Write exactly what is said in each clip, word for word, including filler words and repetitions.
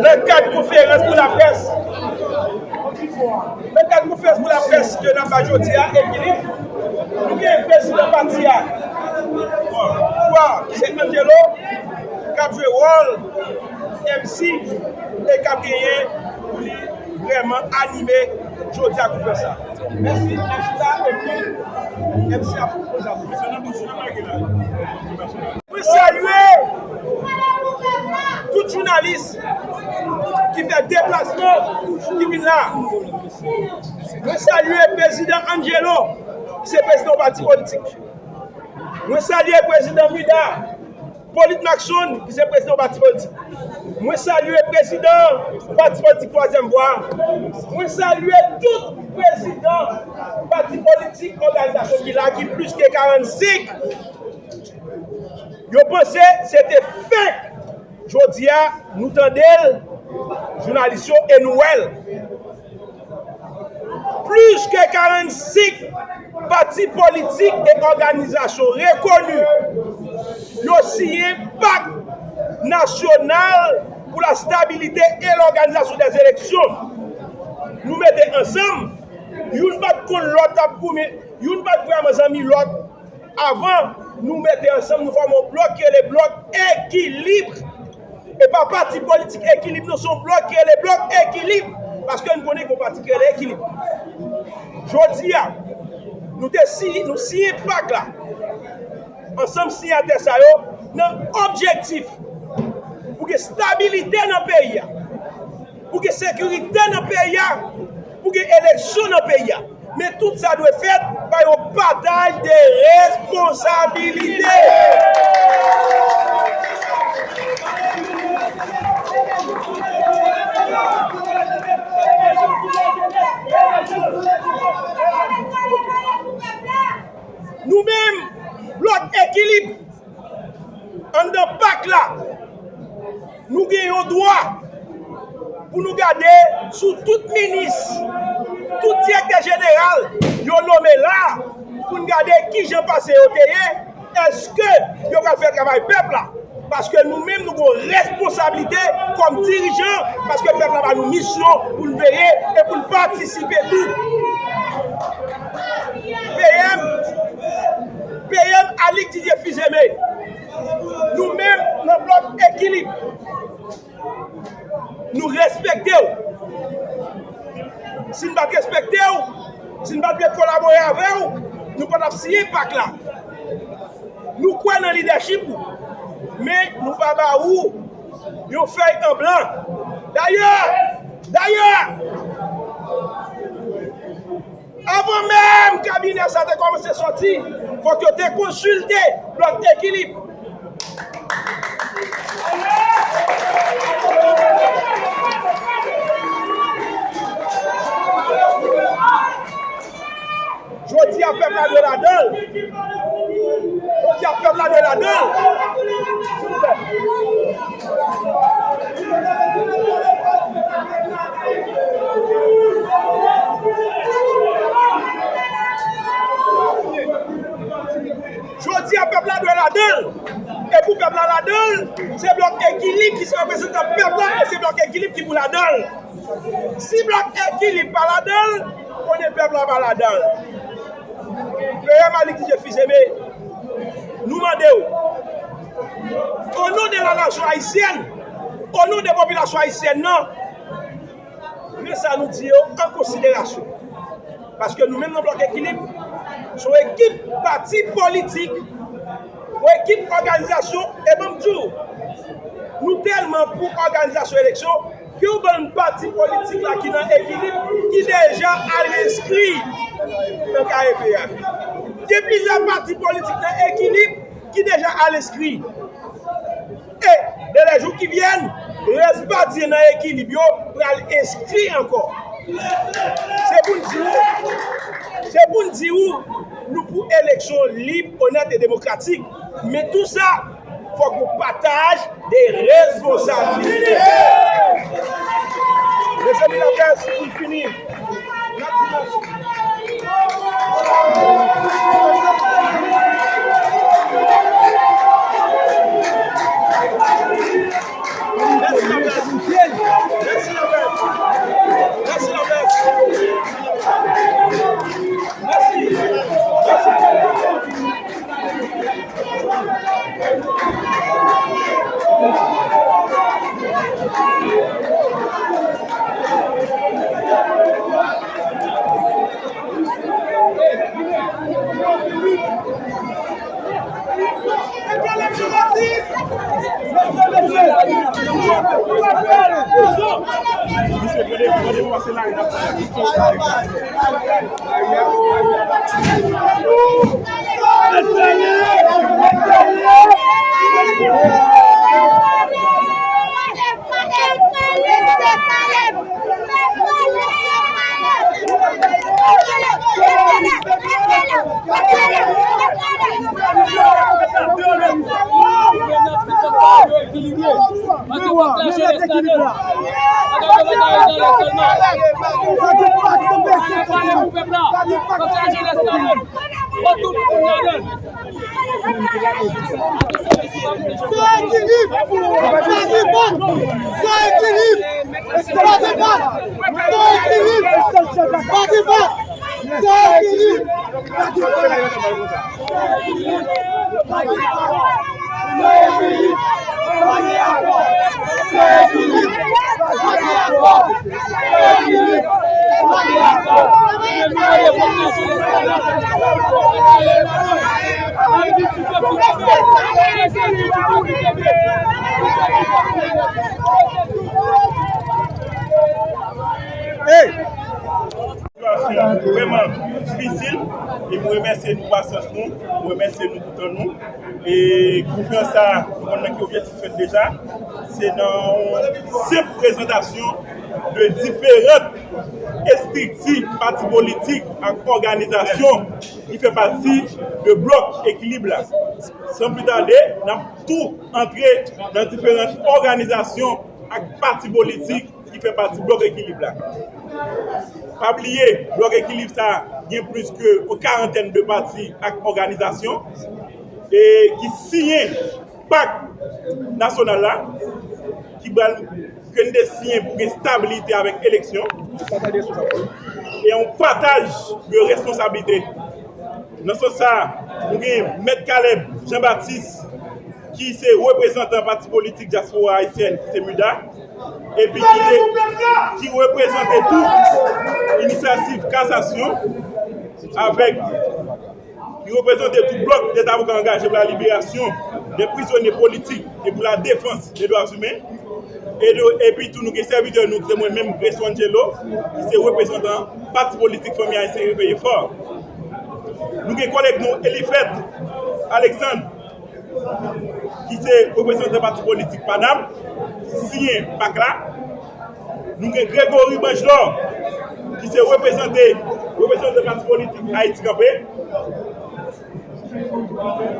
Nan kad konferans pou laprès, nan kad konferans pou laprès ke n ap bay jodi a, Ekilib, nou gen prezidan pati a, Fwa, ki se Angelo, k ap jwe wòl M C e k ap genyen pou li vrèman anime jodi a konferans la. Mèsi, mèsi la, epi M C a pwopoze a mwen. Mwen salye tout jounalis ki fè deplasman ki vin la. Mwen salye prezidan Angelo, ki se prezidan yon pati politik. Mwen salye prezidan Mida, Polit Maxon, ki se prezidan yon pati politik. Mwen salye prezidan pati politik Twazyèm Vwa. Mwen salye tout prezidan pati politik, òganizasyon ki la, ki plis ke karannsenk. Yo panse se te fake. Jodi a, nou tande l, jounalis yo, e nou wè l. Plis ke karannsenk pati politik e òganizasyon rekoni yo siyen Pak Nasyonal pou la Stabilite e Lòganizasyon dè Eleksyon. Nou mete ansanm, youn pa t konn lòt ap goumen, youn pa t vrèman zanmi lòt. Avan, nou mete ansanm, nou fòme yon blòk ki rele blòk Ekilib. E pa pati politik Ekilib, non, se yon blòk ki rele blòk Ekilib. Paske n konnen gen yon pati ki rele Ekilib. Jodi a, nou te siyen, nou siyen pak la. Ansanm siyatè sa yo, nan objektif pou gen stabilite nan peyi a, pou gen sekirite nan peyi a, pou gen eleksyon nan peyi a. Men tout sa dwe fèt pa yon pataj de responsabilite. pou nou gade sou tout minis, tout direktè jeneral yo nome la, pou n gade kijan pase yo te ye, èske yo pral fè travay pèp la. Paske nou menm, nou gen yon responsablite kòm dirijan, paske pèp la ba nou misyon pou n veye e pou n patisipe tou. P M, P M Alix Didier Fils-Aimé, nou menm, nan Blòk Ekilib, nou respekte w. Si n pa t respekte w, si n pa t vle kolabore avè w, nou pa t ap siyen pak la. Nou kwè nan lidèchip ou, men nou pa ba ou yon fèy an blan. Dayè, dayè, avan menm kabinè sa te kòmanse sòti, fòk yo te konsilte Blòk Ekilib. Jodi a, pèp la dwe ladan l. Jodi a, pèp la dwe ladan l. Jodi a, pèp la dwe ladan l. E pou pèp la ladan l, se Blòk Ekilib ki se reprezantan pèp la, e se Blòk Ekilib ki pou ladan l. Si Blòk Ekilib pa ladan l, konnen pèp la pa ladan l. P M Alix Didier Fils-Aimé, nou mande w, o non de la nasyon ayisyèn, o non de popilasyon ayisyèn nan, men sa nou di yo an konsiderasyon. Paske nou menm nan Blòk Ekilib, se yon ekip pati politik, yon ekip òganizasyon, e ban m di w, nou tèlman pou òganizasyon eleksyon, gen yon bann pati politik la ki nan Ekilib, ki deja al enskri nan K E P a. Gen plizyè pati politik nan Ekilib ki deja al enskri. E, dans les jours qui viennent, rès pati nan Ekilib yo pral enskri ankò. Se pou n di w, se pou n di w, nou pou eleksyon lib, onèt e demokratik. Men tou sa, fòk nou pataj de responsablite. Mezanmi, laprès, pou n fini, n ap di mèsi. Mèsi, laprès. Mèsi, laprès. Mèsi, laprès. Mèsi. Mèsi. San ekilib! San ekilib! San ekilib! Pa gen bak! San ekilib! Pa gen bak! San ekilib! Pa gen bak! San ekilib! Pa gen akò! San ekilib! Pa gen akò! Sitiyasyon vrèman difisil, e mwen remèsye nou pasyans nou, mwen remèsye nou toutan nou. E konferans sa, nou konn nan ki objektif fèt deja, se nan yon senp prezantasyon de diferan estrikti pati politik ak òganizasyon ki fè pati de blòk Ekilib la. San pli tade, n ap tou antre nan diferan òganizasyon ak pati politik ki fè pati Blòk Ekilib la. Pa bliye, Blòk Ekilib sa gen plis ke yon karantèn de pati ak òganizasyon e ki siyen pak nasyonal la, ki pral, ke n te siyen pou gen stabilite avèk eleksyon e yon pataj de responsablite. Nan sans sa, nou gen Mèt Caleb Jean Baptiste, ki se reprezantan pati politik Dyaspora Ayisyèn, ki se MUDA, epi ki te, ki reprezante tou Inisyativ Kasasyon, avèk, ki reprezante tou Blòk dè Avoka Angaje pou la Liberasyon dè Prizonye Politik e pou la Defans dè Dwa Imen. E nou, epi tou nou gen sèvitè nou, ki se mwen menm, Grace Angelo, ki se reprezantan pati politik Fanmi Ayisyen Reveye Fò. Nou gen kòlèg nou Elifèt Alexandre, ki se reprezantan pati politik PANAP, ki siyen pak la. Nou gen Gregory Bangelor, ki se reprezante, reprezantan pati politik Ayiti Kanpe.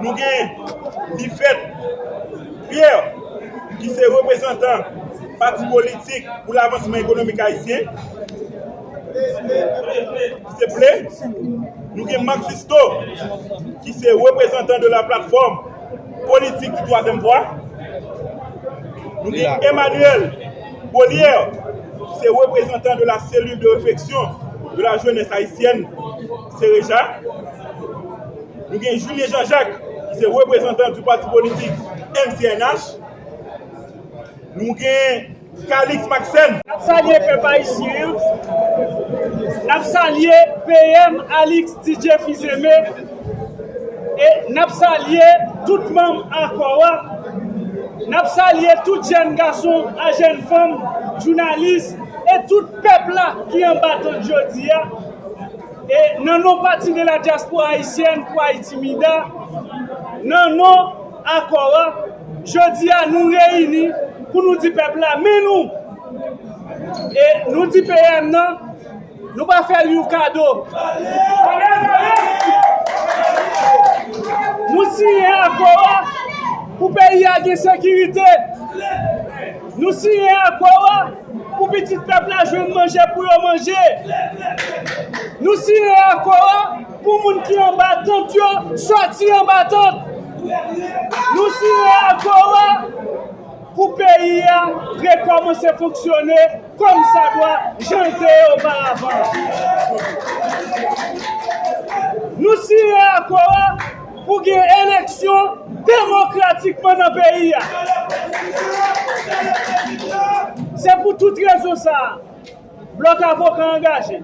Nou gen Lifèt Pierre, ki se reprezantan pati politik pou lavansman ekonomik ayisyen, ki se ple. Nou gen Marc Sisto, ki se reprezantan de la platfòm politik di twazyèm vwa. Nou gen Emmanuel Bolière, ki se reprezantan de la cellule de réflexion de la jeunesse haïtienne, sereja. Nou gen Julien Jean-Jacques, ki se reprezantan du pati politik M C N H. Nou gen Calix Maxène. N ap salye pèp ayisyen an. N ap salye P M Alix Didier Fils-Aimé. E n ap salye tout manm Akò a. N ap salye tout jèn gason ak jèn fanm, jounalis, e tout pèp la ki anba tant jodi a. E nan non Parti de la Diaspora Haïtienne pour Haïti, mida, nan non Akò a, jodi a nou reyini pou nou di pèp la, men nou. E nou di P M nan, nou pa fè l yon kado. Nou siyen Akò a pou peyi a gen sekirite. Nou siyen Akò a pou pitit pèp la jwenn manje pou yo manje. Nou siyen Akò a pou moun ki anba tant yo sòti anba tant. Nou siyen Akò a pou peyi a rekòmanse fonksyone kòmsadwa, jan l te ye oparavan. Nou siyen Akò a pou gen eleksyon demokratikman nan peyi a. Se pou tout rezon sa a, Blòk Avoka Angaje,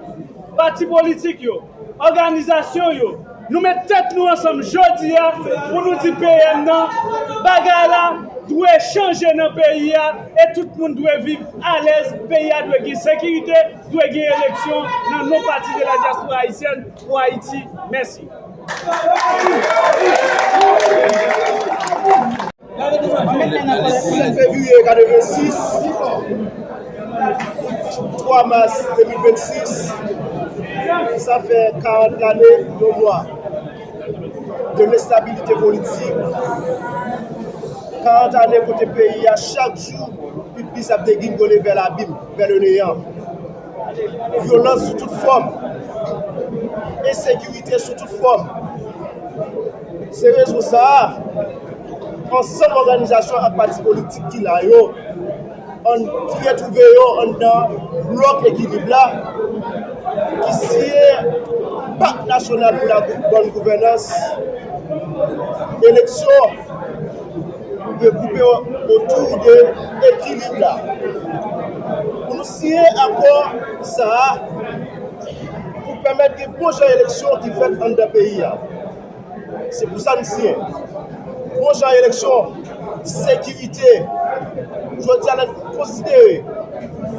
pati politik yo, òganizasyon yo, nou met tèt nou ansanm jodi a pou nou di P M nan, bagay la dwe chanje nan peyi a e tout moun dwe viv alèz. Peyi a dwe gen sekirite, dwe gen eleksyon nan non Parti de la Diaspora Haïtienne pour Haïti. Mèsi. Sèt fevriye katrevensis, twa mas de mil vennsis, sa fè karant lane, yon mwa de lenstabilite politik, karant ane kote peyi a chak jou pi plis ap degringole vè labim, vè le neyan. Vyolans sou tout fòm, ensekirite sou tout fòm. Se rezon sa a, ansanm òganizasyon ak pati politik ki la yo, ann, ki retwouve yo anndan Blòk Ekilib la, ki siyen Pak Nasyonal pou la Bòn Gouvènans, eleksyon regwoupe otou de ekilib la. Pou nou siyen akò sa a, pou pèmèt gen bon jan eleksyon ki fèt anndan peyi a. Se pou sa n siyen. Bon jan eleksyon, sekirite. Jodi a, lè n konsidere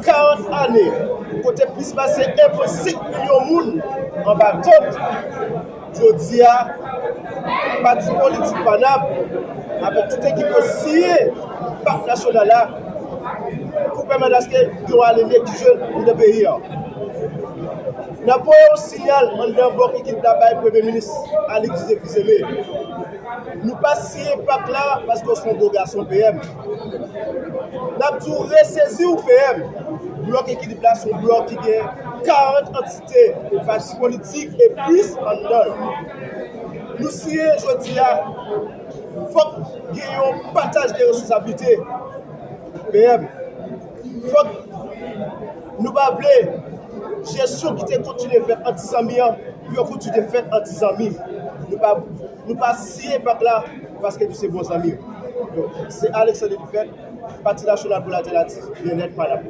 karant ane, kote plis pase en pwen senk milyon moun anba tant, jodi a, pati politik PANAP, avèk tout ekip yo, siyen Pak Nasyonal la, pou pèmèt aske gen yon alemye ki jwenn anndan peyi a. N ap voye yon siyal anndan Blòk Ekilib la bay Premye Minis Alix Didier Fils-Aimé. Nou pa siyen pak la paske w se yon bon gason, P M. N ap di w resezi w, P M. Blòk Ekilib la se yon blòk ki gen karant antite, pati politik e plis anndan l. Nou siyen jodi a, fòk gen yon pataj de responsablite, P M. Fòk nou pa vle jesyon ki te kontinye fèt ant ti zanmi an pou yo kontinye fèt ant ti zanmi. Nou pa, nou pa siyen pak la paske nou se bon zanmi. Donk, se Alexandre Dufert, Pati Nasyonal pou Latènatif, Byennèt, Malab.